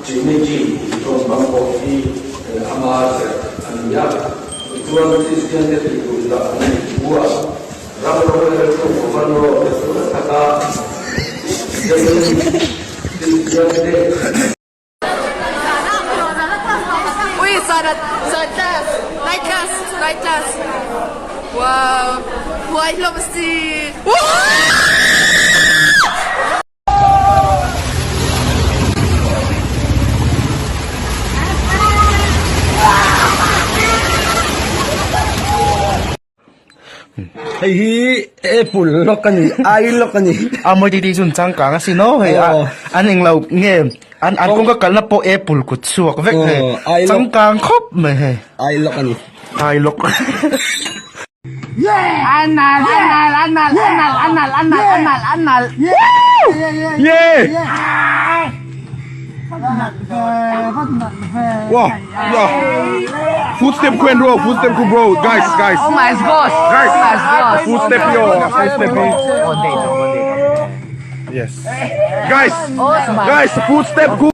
Trinity tih tawngkam pawh hi ama ziak a ni a. Tichuan Kristiante tih duh dah an nih thu a, ram roreltu Governor te chu a tak a, Zemin Kristiante. Ui zan zan class night class night class wow huai hlawm si. Hei hi apple lawk a ni ai lawk a ni. A mawi titi chu an changkang a sin aw hei a an englo nge an an kawngka kalna pawh apple kut chhuak vek hei changkang khawp mai hei. Ai lawk a ni. Ai lawk. Wow, yeah. Footstep queen bro, footstep queen bro, guys, guys. Oh my god. Guys, Oh my god. footstep yo, footstep yo. Yes. Guys, guys, footstep good.